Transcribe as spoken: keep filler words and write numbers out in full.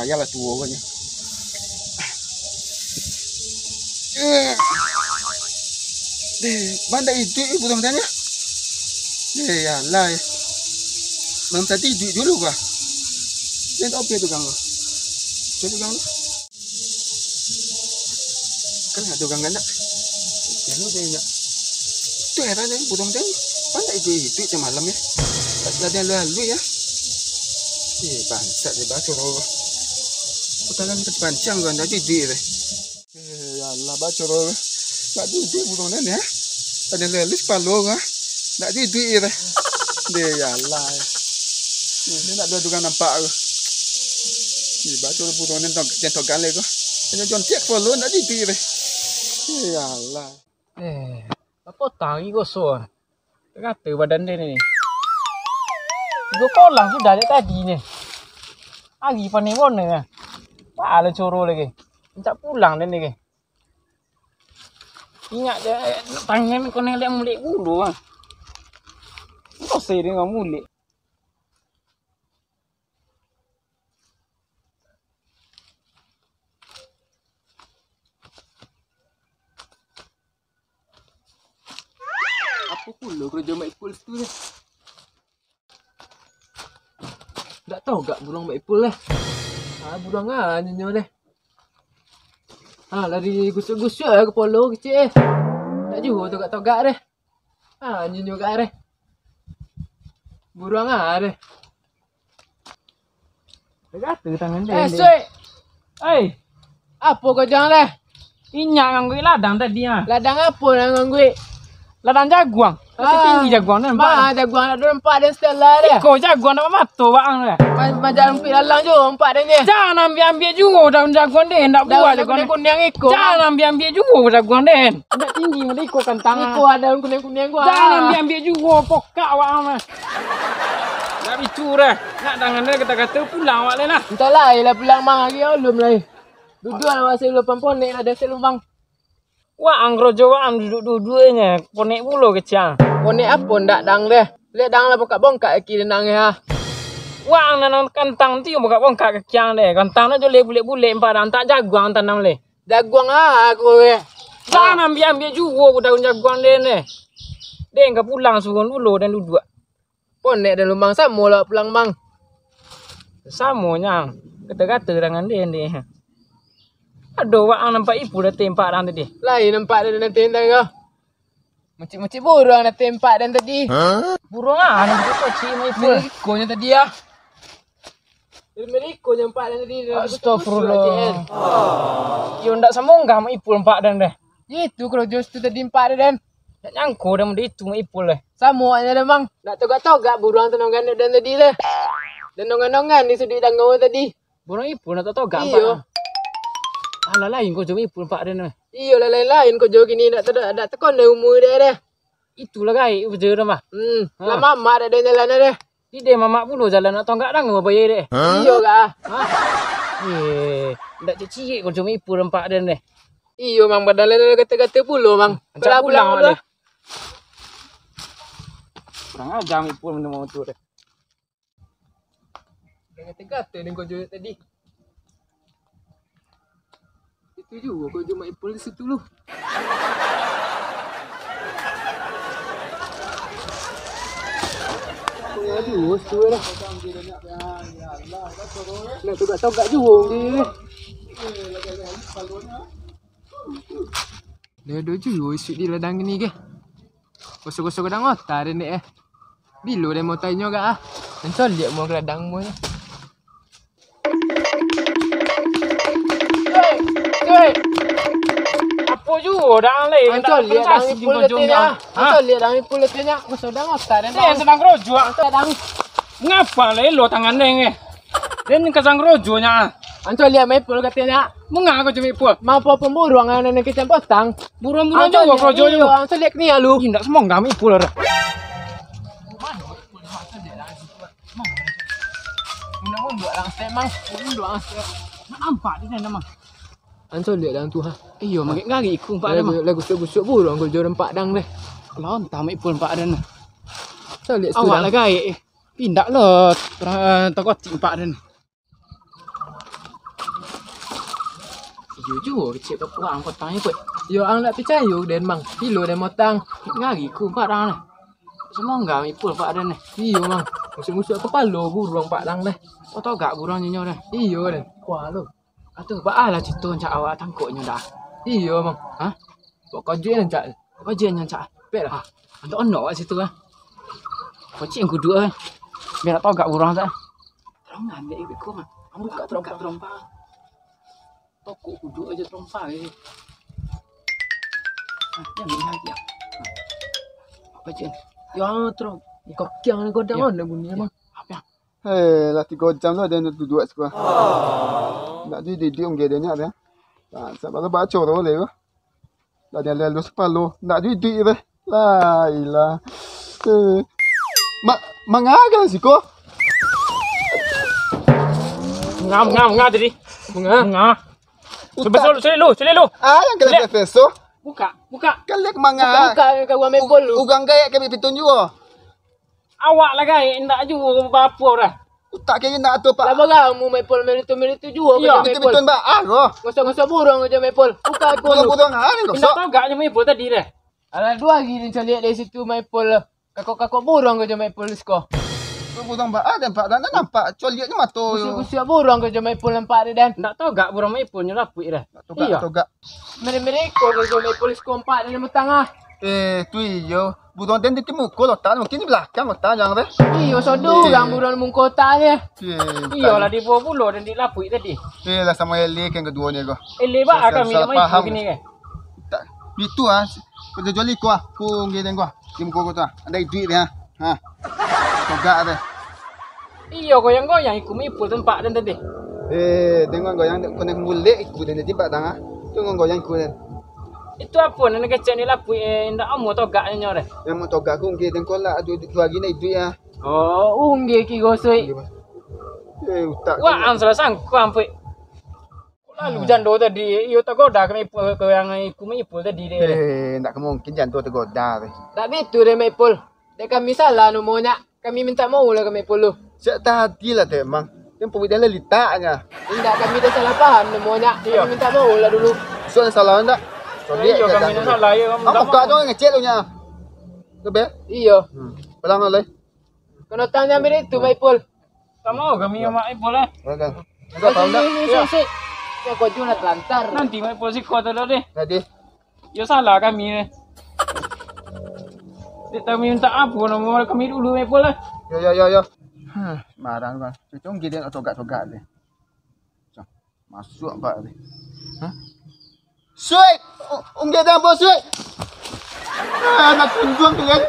Yalah, tuo agaknyo. Eh, eh, banyak iduik, eh, buruang tadi. Eh, yalah, eh. Malam tadi iduik dulu, bah. Dia tak apa tu, Kang. Cari, Kang. Kan ado urang anak. Jan deh, nyo. Tu heran deh, buruang tadi. Banyak iduik-iduik tengah malam, yo. Tak ado lalu, yo. Eh, bangsat deh, bah, coro. Putaran kepancang kan, tak iduik deh. Eh, yalah, bah, coro. Tak iduik buruang tadi, yo. Ado lalu sapalo, bah. Tak iduik deh. Deh, yalah. Ni, ni nak dua urang nampak tu. Ni, bah, coro buruang ni tong-, jan togan leh ko. Hanyo jontek palo, tak iduik deh. Eh, yalah. Eh, apo tari koso ah? Rata badan den ni. Tigo kolah sudah dek tadi ni. Ari paneh boneh ah. Baa lah coro lagi. Rancak pulang den ni. Ingat je, eh, tangan ko nan liak mulek gulo ah. Koseh dengan mulek. Apo pulo karajo Mak Ipul situ deh? Ndak tau gak buruang Mak Ipul deh. Ah, buruang a nyo deh. Ah, lah digusuak-gusuak lah kapalo kecek eh. Ndak juo togak-togak deh. Ah, nyo gak deh. Buruang a deh. Rata tangan den. Eh, Suik. Oi. Apo kau jang deh? Inyak ngangguik ladang tadi ah. Ladang apo nan ngangguik? Ladang jaguang. Tinggi jaguang den, nampak. Ma, jaguang nak nampak den setelah deh. Iko jaguang nak mato bang deh. Ma-, maja lumpik lalang jo nampak den deh. Jan ambiak-ambiak juo daun jaguang den, ndak buah jaguang den. Daun kuniang-kuniang iko. Jan ambiak-ambiak juo jaguang den. Ndak tinggi mode iko kantang. Iko ado daun kuniang-kuniang ko. Jan ambiak-ambiak juo pokak awak mah. Ndak bicu deh. Nak tangan deh kata-kata pulang awak lai lah. Entahlah, iyolah pulang mang ari alun lai. Duduak awak saluang ponek lah deh saluang. Waang karajo waang duduak-duduak nyo, ponek pulo kecek ang. Ponek apo ndak dang deh? Liek dang lah bongkak-bongkak kaki den dang ha. Waang nan kantang tu bongkak-bongkak kaki ang deh. Kantang tu jo leh bulek-bulek nampak dang, tak jaguang tanam leh. Jaguang ah aku deh. Jan ambiak-ambiak juo daun jaguang den deh. Den ka pulang suruah dulu den duduak. Ponek den lumang samo lah pulang mang. Samo nyo, kata-kata dangan den deh. Ado waang nampak Ipul datang nampak dang tadi. Lain nampak den datang tadi ko. Mucik-mucik buruang datang nampak den tadi. Buruang a nan kecik Mak Ipul? Milik iko nyo tadi ah. Milik iko nyo nampak den tadi. Astagfirullah. Yo ndak samonggah Mak Ipul nampak den deh. Itu karajo situ tadi nampak den. Ndak nyangko den mode itu Mak Ipul deh. Samo nyo den mang. Ndak togak-togak buruang tanam ganek den tadi deh. Den nongan-nongan di suduik dango tadi. Buruang Ipul ndak togak-togak. Iyo. Alah lain karajo Ipul nampak den. Iyo lah lain-lain karajo kini ndak togak, ndak togak deh umua deh deh. Itulah gaek karajo den mah. Hmm. Ha. Lah mamak dek den jalan deh. Di deh mamak pulo jalan nak tonggak dang babayar deh. Iyo kah? Ha? Eh, ndak ciek-ciek karajo Ipul nampak den deh. Iyo mang, badan lain kata-kata pulo mang. Rancak pulang lah. Kurang aja Ipul minum motor deh. Dah kata-kata den karajo tadi. Itu juo karajo Mak Ipul di situ lu. Karajo situ lah. Nak togak-togak juo ni. Lah ado juo isuak di ladang ni, geh. Gosok-gosok gadang ota den dek, eh. Bilo den motor inyo gak, ah. Ancoliak muah gadang muahnyo. Cuy, cuy. Apo juo dang lai? Ancoliak dang Ipul katonyo, ah. Ancoliak dang Ipul katonyo. Gosok gadang ota den. Eh, sadang karajo. Ancoliak dang. Ngapa lai lo tangan den, eh? Den ka sadang karajo nyo, ah. Ancoliak Mak Ipul katonyo. Manga karajo Mak Ipul? Mampu pemburuangan nan kecampotan. Buruang-buruang juo karajo juo. Ancoliak ni alu. Indak samonggah Mak Ipul lah. Unduak-unduak lah step, Mang. Unduak lah step. Nak nampak di sana, Mang. Ancoliak dang tu, ha. Iyo, mangek ngari ikung, Pak, Mang. Lagu gusuk-gusuk buruang karajo nampak dang deh. Kalau entah Mak Ipul nampak den. Ancoliak situ dang. Awak lah gaek, eh. Pindak lo, takotik nampak den. Iyo juo kecek ka puang patang ni, Put. Yo, ang ndak picayo den, Mang. Pilo den motang. Ngari ku barang ni. Samangga Maipul pak den ni. Iyo, Mang. Musuak-musuak kapalo buruang pak dang deh. Oh, togak buruang nyo deh. Iyo, den. Kuah lo. Atu, baa lah cito, Cak, awak tangkok nyo dah. Iyo, Mang. Ha? Buek kajuik nyo, Cak. Buek kajuik nyo, Cak. Pek lah. Antok onok awak situ lah. Kocik kuduak eh. Biar tak togak buruang, Cak. Terang ambil ikut, Mang. Ambo buka terompa-terompa. Tokok kuduak aja terompa aja. Ah, dia ambil lagi ah. Apa je? Ya, terang. Kau kiang ni kau dah mana bunyi, Mang? Apa? Eh, lah tigo jam lah dia duduak siko. Ndak jadi didiak ungge dia nyo dia. Nah, sabar lah baco tu leh. Lah dia lalu sapalo, ndak jadi didiak deh. La ilah. Eh. Ma, manga ka lah siko? Manga, manga, manga tadi. Manga. Manga. Utak. Betul, cari lu, cari lu. Ah, yang kalian peso. Buka, buka. Kalian manga. Buka, buka, buka, buka, Maipul lu. Urang gaek kami pitun juo. Awak lah gaek, indak juo bapo dah. Utak kalian indak atuah, Pak. Lah barang mu Maipul, meritu-meritu juo. Iyo. Kau Maipul. Betul-betul, Pak. Ah, roh. Ngosok-ngosok buruang aja Maipul. Buka aku lu. Buruang-buruang, ah, ni ngosok. Indak togak je Maipul tadi deh. Alah, duo hari ni caliak dari situ Maipul. Kakok-kakok buruang ko jo Maipul siko. Kok buruang baa den, Pak? Dak nampak, coliak je mato yo. Kusiak-kusiak buruang ko jo Maipul nampak dek den. Ndak togak buruang Maipul nyo lapuik deh. Ndak togak, iyo. Togak. Meri-meri ko jo Maipul siko nampak dek den mutang ah. Eh, tu iyo. Buruang den di muko lotak, mungkin di balakang lotak, jangan deh. Iyo, sodo urang buruang muko lotak deh. Eh, iyo lah, di bawah pulo den di lapuik tadi. Eh, lah samo elek kan kaduonyo ko. Elek baa kami jo Maipul kini kan. Tak, itu ah. Pada joli ko ah. Ko nggih den ko ah. Di muko ko tu ah. Ado iduik deh ah. Ha. Togak deh. Iyo, goyang-goyang ikut Maipul tampak den tadi. Eh, tengok goyang dek konek mulek ikut den tadi pak tang ah. Tengok goyang ikut den. Itu apo nan kecek ni lapuik eh, indak amuah togak nyo deh. Yang mau togak ko nggih den ko lah. Ado duo hari nak iduik ah. Oh, unggih ki gosoi. Eh, utak. Wah, ang salah sangko ampuik. Lalu jando tadi, iyo tagoda ka Maipul, ka yang ikut Maipul tadi deh. Eh, ndak ka mungkin jando tagoda deh. Ndak bitu deh Maipul. Dek kami salah nomonyo, kami mintak maoh lah ka Maipul tu. Siak tadi lah tu emang. Yang pawik dalam litaknyo. Indak, kami dah salah paham nomonyo. Iyo. Kami mintak maoh lah dulu. Sudah salah ndak? Iyo, kami dah salah, iyo, kami mintak maoh. Kau tu ngecek lu nya. Tu be? Iyo. Hmm. Pulang lah, Leh. Kano tanya mirip tu, Maipul. Samo kami jo Maipul eh. Oke. Enggak tahu enggak? Sik, sik, sik. Ya, kau jual telantar. Nanti Maipul siko tu dah deh. Jadi. Yo salah kami eh. Dek kami minta apo namo kami dulu Maipul eh. Yo, yo, yo, yo. Hmm, marah kan. Cuma gini nak togak-togak deh. Masuak, Pak. Hah? Suik! Unggah dalam bos, Suik! Ah, nak tunjuang tu kan?